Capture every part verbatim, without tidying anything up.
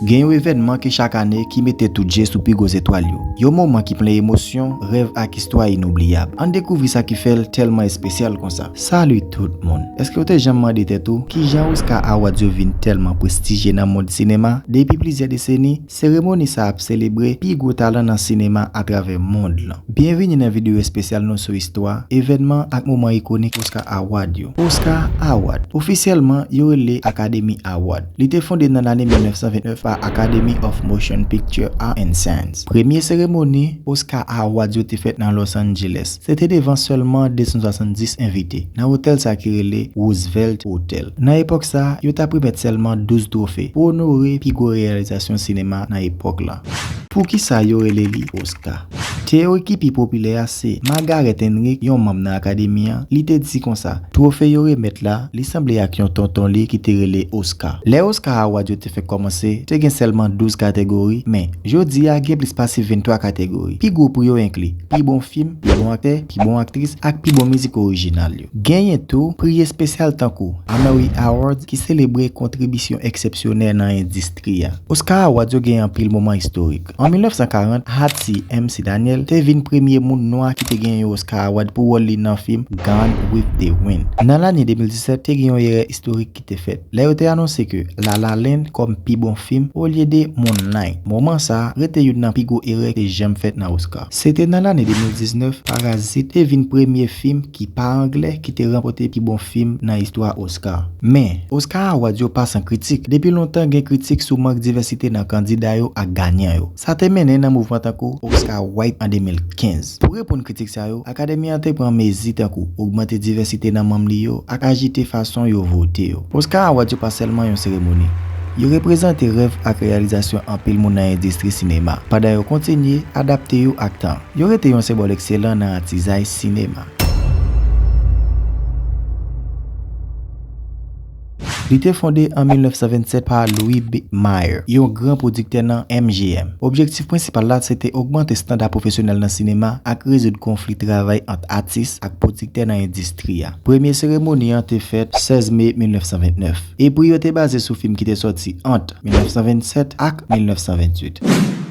Gen yon evènman ke chak ane ki mete tout je sou pi gwo zetwal yo. Yon moman ki plen emosyon, rèv ak istwa inoubliyab. Ann dekouvri sa ki fè l tèlman espesyal konsa. Salut tout moun! Èske w te janm mande tèt ou kijan Oscar Awards yo vin tèlman prestijye nan mond sinema? Depi plizyè deseni, seremoni sa ap selebre pi gwo talan nan sinema atravè mond lan. Byenvini nan videyo espesyal nou sou istwa, evènman ak moman ikonik Oscar Award yo. Oscar Award, ofisyèlman, yo rele Academy Award. Li te fonde nan lane mil nèf san vennèf pa Academy of Motion Picture Arts and Science. Premye seremoni Oscar Awards yo te fèt nan Los Angeles. Se te devan sèlman de san swasanndis envite, nan otèl sa ki rele Roosevelt Hotel. Nan epòk sa, yo t ap remèt sèlman douz twofe pou onore pi gwo reyalizasyon sinema nan epòk la. Poukisa yo rele li Oscar? Teyori ki pi popilè a se Margaret Henrick, yon manm nan akademi an, li te di konsa, twofe yo remèt la, li sanble ak yon tonton li ki te rele Oscar. Lè Oscar Award yo te fèk kòmanse, te gen sèlman douz kategori, men jodi a gen plis pase venntwa kategori. Pi gwo pri yo enkli pi bon fim, pi bon aktè, pi bon aktris ak pi bon mizik orijinal yo. Genyen tou pri espesyal tankou Honorary Awards ki selebre kontribisyon eksepsyonèl nan endistri a. Oscar Awards yo gen anpil moman istorik. An mil nèf san karant, Hattie M C Daniel te vin premye moun nwa ki te gen yon Oscar Award pou wòl li nan fim Gone with the Wind. Nan lane de mil disèt, te gen yon erè istorik ki te fèt lè yo te anonse ke La La Land kòm pi bon fim olye de Moonlight. Moman sa a rete youn nan pi gwo erè ki te janm fèt nan Oscar. Se te nan lane de mil diznèf, Parasite te vin premye fim ki pa anglè ki te ranpòte pi bon fim nan istwa Oscar. Men, Oscar Awards yo pa san kritik. Depi lontan, gen kritik sou mank divèsite nan kandida yo ak ganyan yo. Sa te mennen nan mouvman tankou Oscar Wipe an de mil kenz. Pou reponn kritik sa yo, Akademi an te pran mezi tankou ogmante divèsite nan manm li yo ak ajite fason yo vote yo. Oscar Awards yo pa sèlman yon seremoni. Yo reprezante rèv ak reyalizasyon anpil moun nan endistri sinema, pandan yo kontinye adapte yo ak tan. Yo rete yon senbòl ekselan nan atizay sinema. Li te fonde an mil nèf san vennsèt pa Louis B. Mayer, yon gran pwodiktè nan M G M. Objektif prensipal la se te ogmante estanda pwofesyonèl nan sinema ak rezoud konfli travay ant atis ak pwodiktè nan endistri a. Premye seremoni an te fèt sèz me mil nèf san vennnèf, e pri yo te baze sou fim ki te sòti ant mil nèf san vennsèt ak mil nèf san venntuit.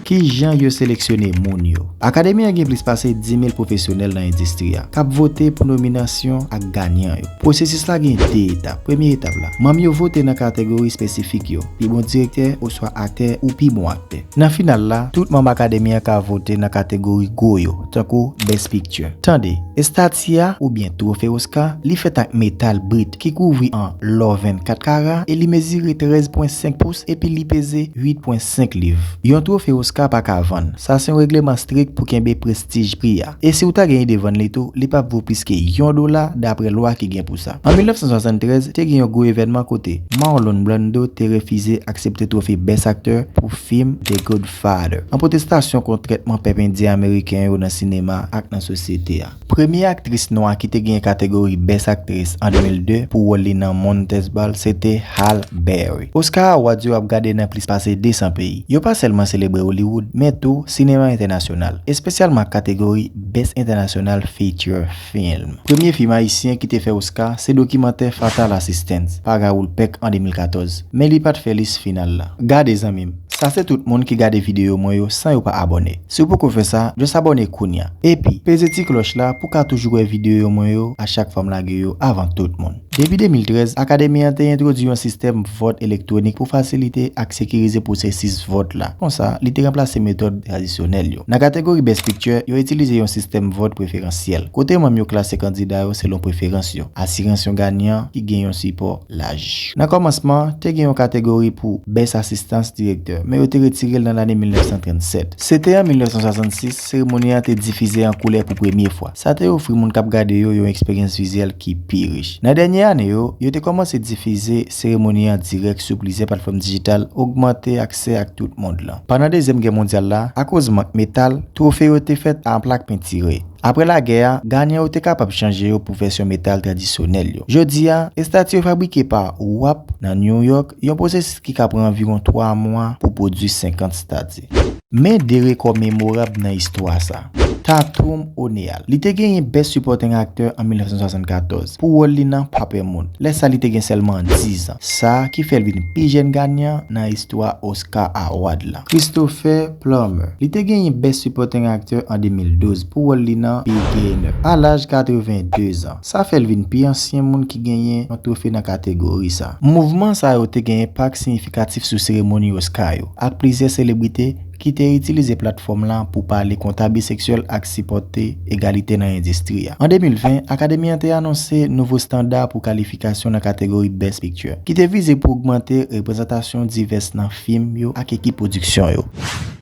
Kijan yo seleksyone moun yo? Akademi an gen plis pase dis mil pwofesyonèl nan endistri a k ap vote pou nominasyon ak ganyan yo. Pwosesis la gen de etap. Premye etap la, manm yo vote nan kategori espesifik yo, pi bon direktè oswa aktè ou pi bon aktè. Nan final la, tout manm akademi an ka vote nan kategori gwo yo, tankou Best Picture. Tande, estati a, oubyen twofe Oscar, li fèt ak metal brit ki kouvri an lò vennkat kara e li mezire trèz pwen senk pous epi li peze uit pwen senk liv. Yon twofe Oscar pa ka vann. Sa se yon regleman strik pou kenbe prestij pri a. E si w ta gen ide vann li tou, li p ap vo plis ke yon dola, dapre lwa ki gen pou sa. An mil nèf san swasanntrèz, te gen yon gwo evènman kote Marlon Brando te refize aksepte twofe Best Actor pou fim The Good Father, an pwotestasyon kont trètman pèp endyen ameriken yo nan sinema ak nan sosyete a. Premye aktris nwa ki te gen kategori Best Actress an de mil de pou wòl li nan Montez Ball se te Halle Berry. Oscar Awards yo ap gade nan plis pase de san peyi. Yo pa sèlman selebre Hollywood, men tou sinema entènasyonal, espesyalman kategori Best International Feature Film. Premye fim ayisyen ki te fè Oscar se dokimantè Fatal Assistance pa Raoul Peck an de mil katòz, men li pa t fè lis final la. Gade, zanmi m, sa se tout moun ki gade videyo mwen yo san yo pa abòne. Si w poko fè sa, just abòne kounya. Epi, peze ti klòch la pou w ka toujou wè videyo mwen yo a chak fwa m lage yo avan tout moun. Depi de mil trèz, Akademi an te entwodui yon sistèm vòt elektwonik pou fasilite ak sekirize pwosesis vòt la. Konsa, li te ranplase metòd tradisyonèl yo. Nan kategori Best Picture, yo itilize yon sistèm vòt preferansyèl, kote manm yo klase kandida yo selon preferans yo. Asirans yon ganyan ki gen yon sipò laj. Nan kòmansman, te gen yon kategori pou Best Assistance Director, men yo te retire l nan lane mil nèf san trannsèt. Se te an mil nèf san swasannsis, seremoni an te difize an koulè pou premye fwa. Sa te ofri moun k ap gade yo yon eksperyans vizyèl ki pi rich. Nan dènye ane yo, yo te kòmanse difize seremoni an dirèk sou plizyè platfòm dijital, ogmante aksè ak tout mond lan. Pandan Dezyèm Gè Mondyal la, akoz mank metal, twofe yo te fèt an plak pentire. Apre lagè a, ganyan yo te kapab chanje yo pou vèsyon metal tradisyonèl yo. Jodi a, estati yo fabrike pa W A P nan New York, yon pwosesis ki ka pran anviwon twa mwa pou pwodui senkant estati. Men de rekò memorab nan istwa sa. Tatum O'Neal. Li te genyen Best Supporting Actor an mil nèf san swasannkatòz pou wòl li nan Paper Moon. Lè sa li te gen sèlman diz an. Sa ki fè l vin pi jèn ganyan nan istwa Oscar Award la. Christopher Plummer. Li te genyen Best Supporting Actor an de mil douz pou wòl li nan Beginner a laj katrevenndezan. Sa fè l vin pi ansyen moun ki genyen yon twofe nan kategori sa. Mouvman sa yo te gen enpak siyifikatif sou seremoni Oscar yo, ak plizyè selebrite ki te itilize platfòm la pou pale kont abi seksyèl ak sipòte egalite nan endistri a. An de mil ven, Akademi an te anonse nouvo estanda pou kalifikasyon nan kategori Best Picture, ki te vize pou ogmante reprezantasyon divès nan fim yo ak ekip pwodiksyon yo.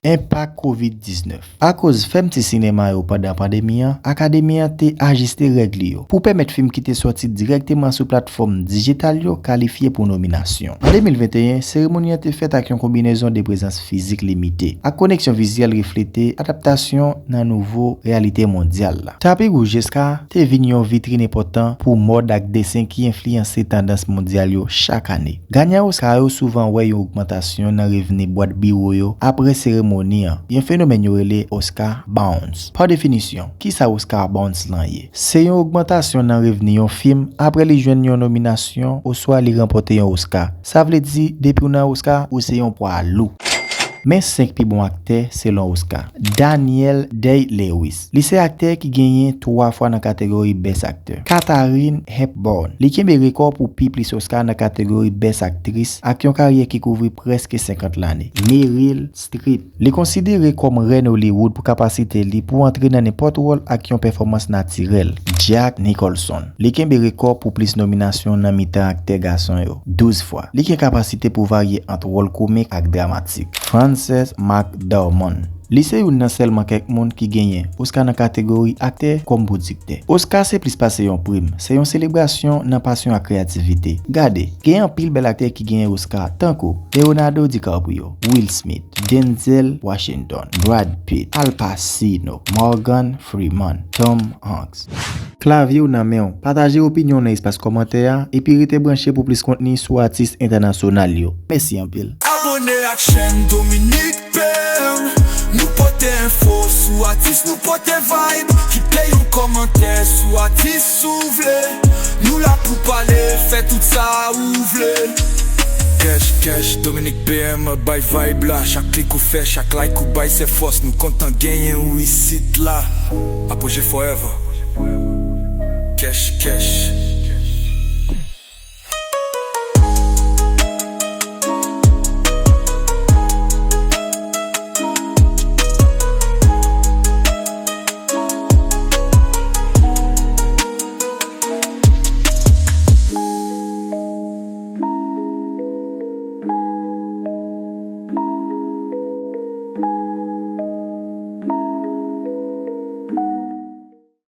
Enpak kovid diznèf. Akoz fèmti sinema yo pandan pandemi an, Akademi an te ajiste règ li yo pou pèmèt fim ki te sòti dirèkteman sou platfòm dijital yo kalifye pou nominasyon. An de mil venteyen, seremoni an te fèt ak yon konbinezon de prezans fizik limite ak koneksyon vizyèl reflete adaptasyon nan nouvo reyalite mondyal la. Tapi wouj Oscar te vin yon vitrin enpòtan pou mòd ak desen ki enfliyanse tandans mondyal yo chak ane. Ganyan Oscar yo souvan wè yon ogmantasyon nan revni bwat biwo yo apre seremoni an, yon fenomèn yo rele Oscar bounce. Pa definisyon, ki sa Oscar bounce lan ye? Se yon ogmantasyon nan revni yon fim apre li jwenn yon nominasyon oswa li ranpòte yon Oscar. Sa vle di, depi w nan Oscar, ou se yon pwa lou. Men senk pi bon aktè selon Oscar. Daniel Day-Lewis. Li se aktè ki genyen twa fwa nan kategori Best Actor. Katharine Hepburn. Li kenbe rekò pou pi plis Oscar nan kategori Best Actress ak yon karyè ki kouvri prèske senkant lane. Meryl Streep. Li konsidere kòm rèn Hollywood pou kapasite li pou antre nan nenpòt wòl ak yon pèfòmans natirèl. Jack Nicholson. Li kenbe rekò pou plis nominasyon nan mitan aktè gason yo, douz fwa. Li gen kapasite pou varye ant wòl komik ak dramatik. Frances McDormand. Li se youn nan sèlman kèk moun ki genyen Oscar nan kategori aktè kòm pwodiktè. Oscar se plis pase yon prim, se yon selebrasyon nan pasyon ak kreyativite. Gade, gen anpil bèl aktè ki genyen Oscar, tankou Leonardo DiCaprio, Will Smith, Denzel Washington, Brad Pitt, Al Pacino, Morgan Freeman, Tom Hanks. Klavye w nan men w. Pataje opinyon w nan espas kòmantè a, epi rete branche pou plis kontni sou atis entènasyonal yo. Mèsi anpil. Abone ak chèn Dominique P M. Nou pote enfo sou atis, nou pote vibe. Kite yon kòmantè sou atis si w vle. Nou la pou pale, fè tout sa ou vle. Kèch, kèch, Dominique P M bay vibe la. Chak klik ou fè, chak like ou bay, se fòs nou kontan genyen ou isit la. Apogee forever. Kèch, kèch.